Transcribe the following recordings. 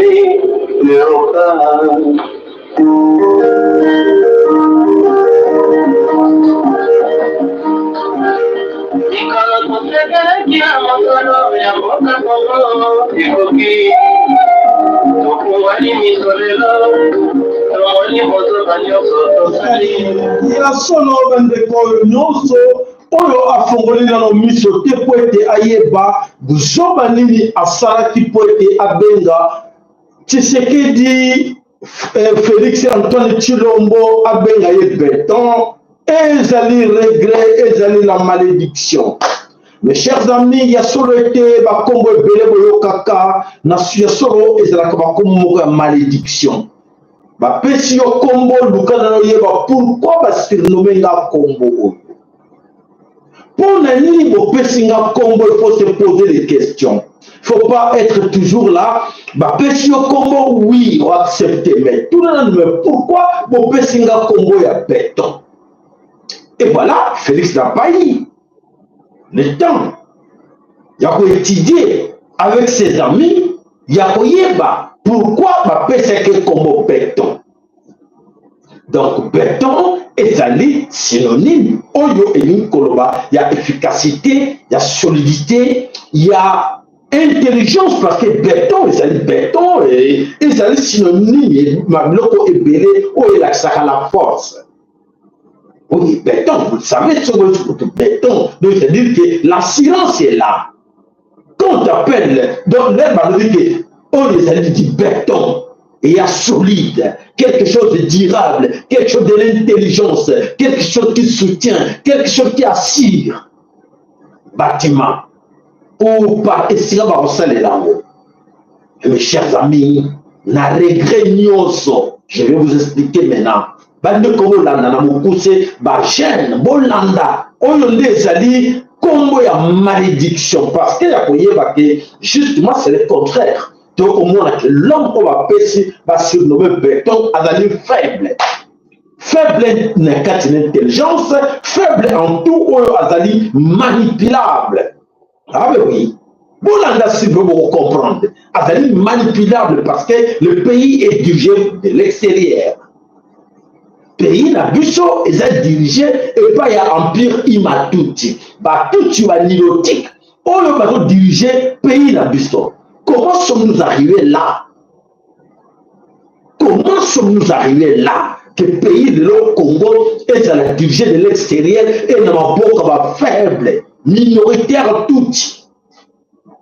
Ngai yoka. Mikolo tosekelaki na mosolo ya mboka Kongo ekoki, tofungwani miso lelo, tomoni bozoba nyonso tosali. Ya solo bandeko, oyo nyonso oyo afongoli nano miso te mpo ete ayeba buzoba nini asalaki mpo ete abenga Tshisekedi Felix Antoine Tshilombo, abenga ye beton, ezali regret, ezali la malédiction. Mes chers amis, ya solo ete bakombo ebele boyokaka na ya solo ezalaka bakombo moko ya malédiction. Bapesi yo kombo, luka nano oyeba pourquoi basurnome nga kombo oyo. Mpo na nini bopesi nga kombo? Il faut se poser des questions. Faut pas être toujours là. Bapesi yo kombo, oui, oaccepte, mais tuna nanu, mais pourquoi bopesi nga kombo ya beton? Et voilà, Félix n'a pas eu le temps ya koétudier avec ses amis, ya koyeba pourquoi bapesaki kombo beton. Donc beton ezali synonyme oyo elingi koloba ya efficacité, ya solidité, ya intelligence, parce que béton ezali béton, ezali synonyme ya biloko ebele oyo elakisaka la force. Oui, béton, vous le savez, ce que béton, donc c'est-à-dire que l'assurance est là. Quand on t'appelle, donc là, balobi que oyo ezali du béton et ya solide, quelque chose de durable, quelque chose de l'intelligence, quelque chose qui soutient, quelque chose qui assure bâtiment ou par esika bakosalela yango. Mes chers amis, na regret nyonso, je vais vous expliquer maintenant. Bandeko, bolanda na mokuse, bajeune bolanda, oyo nde ezali nkombo ya malédiction, parce que ya koyeba ke justement c'est le contraire. Tokomona ke l'homme oyo bapesi basurnome béton azali faible, faible na kati na intelligence, faible en tout, oyo azali manipulable. Ah ben oui, bolanda si vous comprendre, azali manipulable parce que le pays est dirigé de l'extérieur. Pays na biso eza dirigé epai ya empire Hima-Tutsi, Batutsi banilotique oyo bazodirige pays na biso. Comment sommes-nous arrivés là? Comment sommes-nous arrivés là que pays lelo Congo ezala dirigé de l'extérieur et na maboko bafaible minoritaire tutsi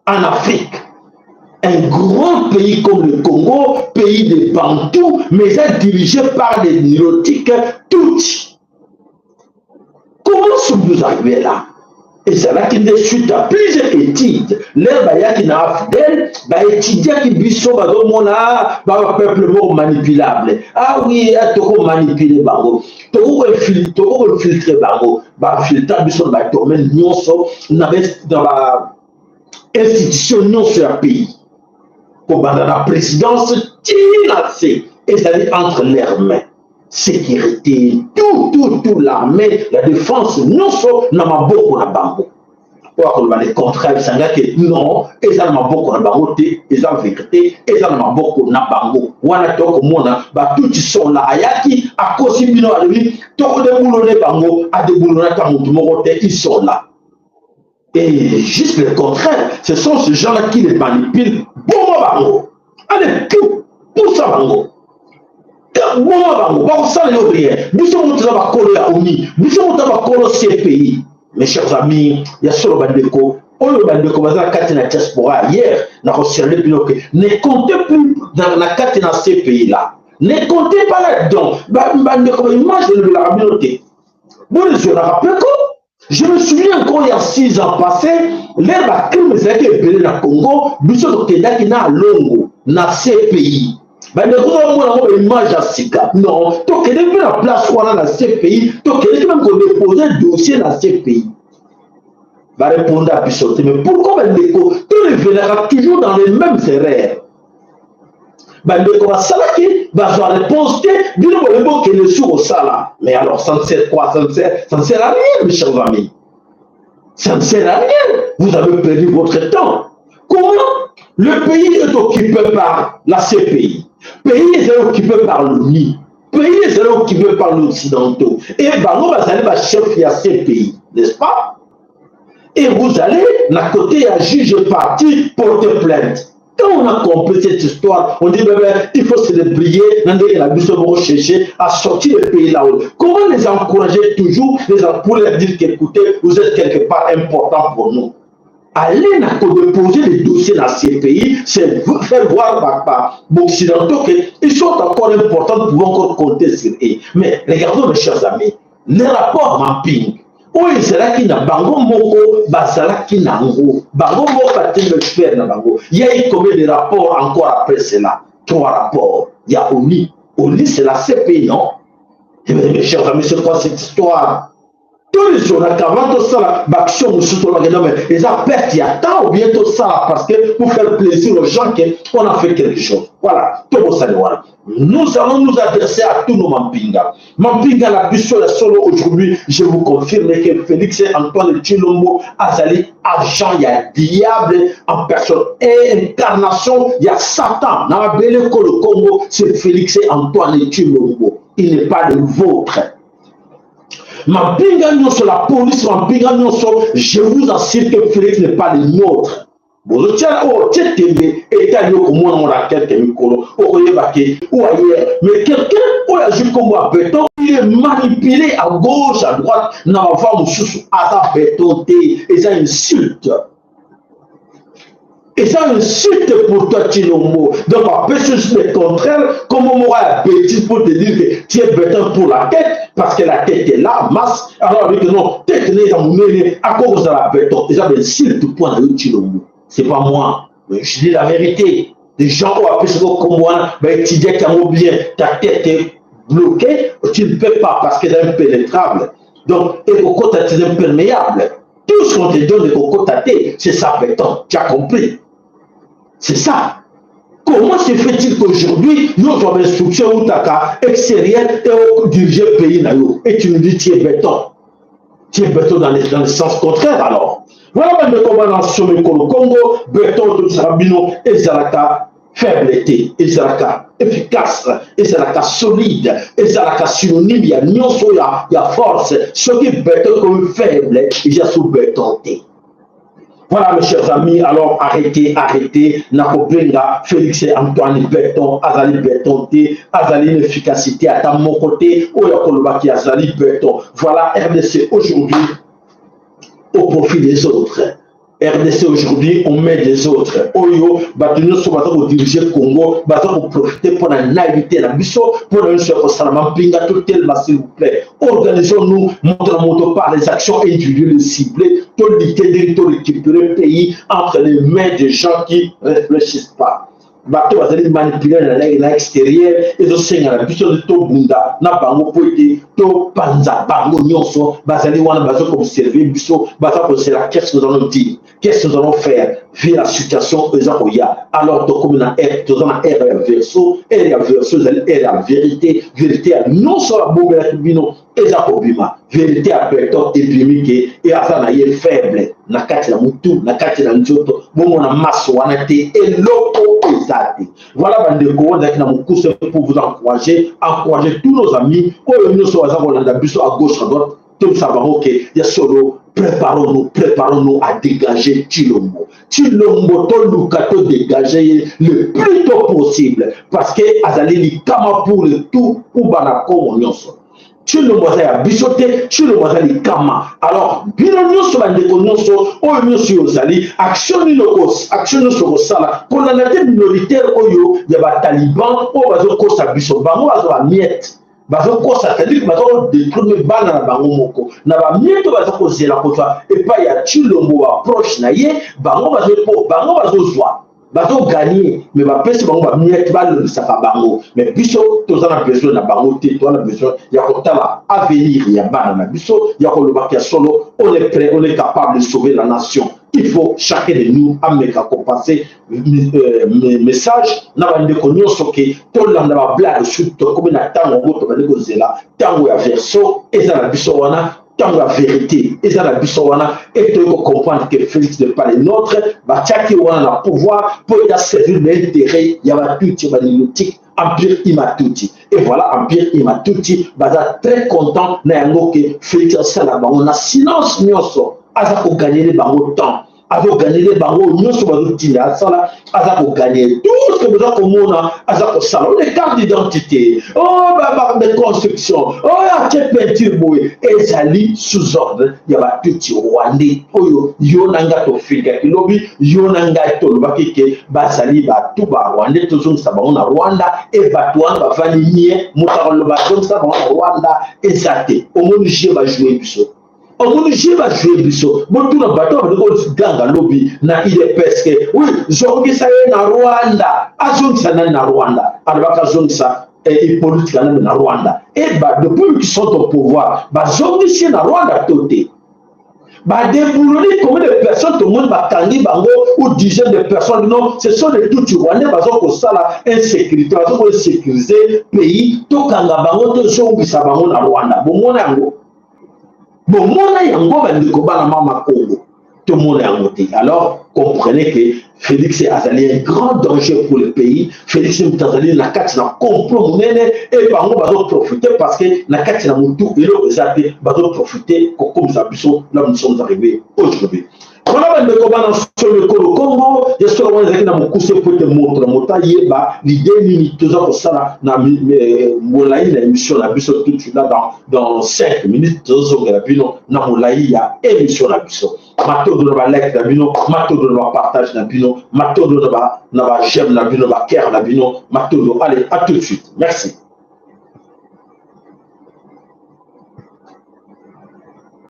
en Afrique? Un grand pays comme le Congo, pays des Bantous, mais est dirigé par des nilotiques tutsi. Comment sommes-nous arrivés là? Ezalaki nde suite à plusieurs études. L'heure bayaki na AFDL, baétudiaki biso, bazomona bapeuple moko manipulable. Ah oui, toko manipule bango, toko infiltre bango. Bafiltra biso na badomaine nyonso, na ba institution nyonso ya pays, kobanda na présidence ti na se, ezali entre leurs mains. Sécurité, tout, tout, tout, l'armée, la défense, nyonso na maboko na bango. Oyo akoloba le contraire esangaki, non, eza na maboko na bango te, eza vérité, eza na maboko na bango wana. Tokomona Batutsi sola ayaki, akosi bino, alobi tokodéboulonner bango, adéboulonner ata motu moko te. Ils sont là et juste le contraire, ce sont ces gens-là qui les manipulent. Boma bango, allez, pusa bango, boma bango, bakosala yo rien. Biso moto toza bakolo ya ONU, biso moto toza bakolo CPI. Mes chers amis, ya solo bandeko, oyo bandeko baza na kati na diaspora, hier nakoserle bino ke ne comptez plus na kati na CPI là, ne comptez pas là-dedans. Bandeko, baimage elobelaka bino te, bolezonaka peko. Je me souviens encore, il y a 6 ans passés, l'heure bacrime ezalaki ebele na Congo, biso tokendaki na Alongo na CPI. Bandeko, omona yango baimage ya sika. Non, tokende mpe na place wana na CPI, tokendeki même kodépose dossier na CPI, barépondre biso te. Mais pourquoi, bandeko, torevenaka toujours dans les mêmes erreurs? Bandeko basalaki, bazwa réponse te. Bino bolingi bokende su kosala, mais alors ça ne sert quoi? Ça ne sert à rien, mes chers amis, ça ne sert à rien. Vous avez perdu votre temps. Comment? Le pays est occupé par la CPI. Pays est occupé par l'ONU. Pays est occupé par l'Occidentaux. Et bango bazali ba chef ya CPI, n'est-ce pas? Et vous allez, na côté ya juge parti, porter plainte. Quand on a compris cette histoire, on dit, ben, il faut se débrouiller, na chercher à sortir le pays là-haut. Comment les encourager toujours, les pour leur dire qu'écoutez, vous êtes quelque part important pour nous? Aller na déposer les dossiers dans ces pays, c'est faire voir par occidentaux qu'ils sont encore importants, nous pouvons encore compter sur eux. Mais regardons, mes chers amis, le rapport mapping, oyo ezalaki na bango moko, bazalaki nango bango moko, batindi expert na bango. Il y a eu combien de rapports encore après cela? Trois rapports. Il y a ONU. ONU, c'est la CPI, non? Et mes chers amis, c'est quoi cette histoire? Tolizonaka avant tosala baaction mosusu, tolobaka non, mais eza perte ya temps, ou bien tosala parce que pour faire plaisir aux gens que on a fait quelque chose. Voilà, tobosani wana. Nous allons nous adresser à tous nos mampinga, mampinga na biso ya solo. Aujourd'hui, je vous confirme que Félix Antoine Tshilombo azali agent ya diable en personne et incarnation ya Satan na mabele kolo Congo. C'est Félix Antoine Tshilombo, il n'est pas le vôtre. Mampinga nyonso, la police, mampinga nyonso, je vous assure que Félix n'est pas le nôtre. Bozotia oyo tie tembe etali yo komona ngo na quelque mikolo, okoyeba ke ou ailleurs. Mais quelqu'un oyo azwi nkombo ya béton, il est manipulé à gauche, à droite, na bava mosusu. Aza béton te, eza insulte, eza insulte pour toi, Tshilombo. Donc apesi juste le contraire, comme moko ya bêtise pour te dire que tu es béton pour la tête, parce que la tête est là, masse. Alors avec non tête ne eza monene, akokozala béton, eza bainsulte mpo na yo, Tshilombo. C'est pas moi, mais je dis la vérité. Les gens oyo apesi ko kombo wana baétudiaki yango bien. Ta tête est bloquée, tu ne peux pas, parce que eza impénétrable. Donc ekokota te, imperméable. Tout ce qu'on te donne ekokota te. C'est ça, béton, tu as compris? C'est ça. Comment se fait-il qu'aujourd'hui, nous avons instruction outaka extérieure et diriger le pays na yo, et tu nous dis tu es béton? Tu es béton dans le sens contraire alors. Voilà, bandeko bana somekolo Congo, béton tobisaka bino ezalaka faible te, ezalaka efficace, ezalaka solide, ezalaka synonyme ya nyonso ya force. Soki béton ekomi faible, eza so béton te. Voilà, mes chers amis, alors arrêtez, arrêtez. Nakobenga Félix Antoine Béton, azali béton te, azali une efficacité ata moko te, oyo akolobaki azali béton. Voilà, RDC aujourd'hui au profit des autres. RDC aujourd'hui, on met des autres. Oyo, bato nyonso baza kodiriger Congo, baza koprofiter mpona naïveté na biso, mpona nyonso ya kosala. Mampinga, totelema, s'il vous plaît. Organisons-nous, moto na moto, par les actions individuelles ciblées, tolutter ndenge torécupérer pays entre les mains des gens qui réfléchissent pas. Bato bazali manipulé na extérieur, ezosenga na biso nde tobunda na bango mpo ete topanza bango nyonso. Bazali wana, baza koobserver biso, baza kozela qu'est-ce que nous allons dire, qu'est-ce que nous allons faire vu la situation eza koya. Alors tokomi na ère, toza na ère ya Verseau. Ère ya Verseau ezali ère ya vérité. Vérité ya nyonso babombelaki bino eza kobima. Vérité ya béton ebimi ke e aza na ye faible na kati na mutu, na kati na nzoto. Bomona maso wana te, eloko eza te. Voilà, bandeko, oyo ezalaki na mokuse pour vous encourager, encourager tous nos amis oyo nyonso baza kolanda biso à gauche, à droite. Tobisa bango ke ya solo, préparons-nous, préparons-nous à dégager Tshilombo. Tshilombo, toluka todégager ye le plus tôt possible, parce que azali likama pour le tout, pour bana Kongo nyonso. Tshilombo aza ya biso te, Tshilombo aza likama. Alors bino nyonso, bandeko nyonso oyo nyonso oyo ozali, action nini, action nyonso kosala, kolanda te minoritaire oyo ya bataliban oyo bazokosa biso. Bango baza bamiettes, bazokosa, c'est-à-dire bazakodétruire bana na bango moko na bamiettes oyo baza kozela kozwa epai ya Tshilombo, baproche na ye. Bango bango bazozwa, bazogagner, mais bapesi bango bamiettes, balobisaka bango. Mais biso toza na besoin na bango te, toza na besoin ya kotala avenir ya bana na biso, ya kolobaka ya solo. On est prêt, on est capable de sauver la nation. Il faut chacun de nous ameka kopasser message na bandeko nyonso ke tolanda bablague. Surtout tokomi na ntango yango tobandi kozela, ntango ya Verseau eza na biso wana. Ntango ya vérité eza na biso wana e toyei kocomprendre que Félix n'est pas le nôtre. Batiaki wana na pouvoir mpo ete aservir na intérêt ya Batutsi, banilotique, empire Hima-Tutsi. Et voilà, empire Hima-Tutsi baza très content na yango ke Félix asala bango na silence nyonso. Aza koganyele bango temps, azoganyele bango nyonso bazotinda asala, aza koganye tout ce que boza komona aza kosala. Oyo de carte d'identité, oyo de construction, oyo atie peinture boye, ezali sous ordre ya Batutsi rwandais oyo yo na ngai tofingaki lobi, yo na ngai tolobaki ke bazali batu ba rwandais, tozongisa bango na Rwanda. E bato wana bavandi nie, moto akoloba azongisa bango na Rwanda eza te. Omoni jeu bajoue biso, omoni jeu bajoue biso. Botuna bato bandi koganga lobi na UDPS ke oui, zongisa ye na Rwanda. Azongisa nani na Rwanda? Alobaka azongisa Hippolyte Kanambe na Rwanda. E ba depuis qu'ils sont au pouvoir, bazongisi ye na Rwanda to te? Badébouloni combien de personnes tomoni bakangi bango, ou dizaine de personnes? Non, ce sont des Tutsi rwandais, baza kosala insécurité, baza koinsécuriser pays, tokanga bango, tozongisa bango na Rwanda. Bomona yango, bomona yango, bandeko bana mama Congo, tomona yango te. Alors comprenez que Félix azali un grand danger pour le pays. Félix moto azali na kati na complot monene e bango bazoprofite parce que na kati na motu eloko eza te, bazoprofite kokomisa biso là nous sommes arrivés aujourd'hui. Voilà, bandeko bana solo ekolo Kongo, ya solo wana ezalaki na mokuse po ete moto na moto ayeba l'idée nini toza kosala na molai na émission na biso. Tout de suite là, dans 5 minutes, tozozongela bino na molai ya émission na biso. Matondo na balike na bino, matondo na bapartage na bino, matondo na baj'aime na bino, bacœur na bino, matondo. Allez, à tout de suite, merci.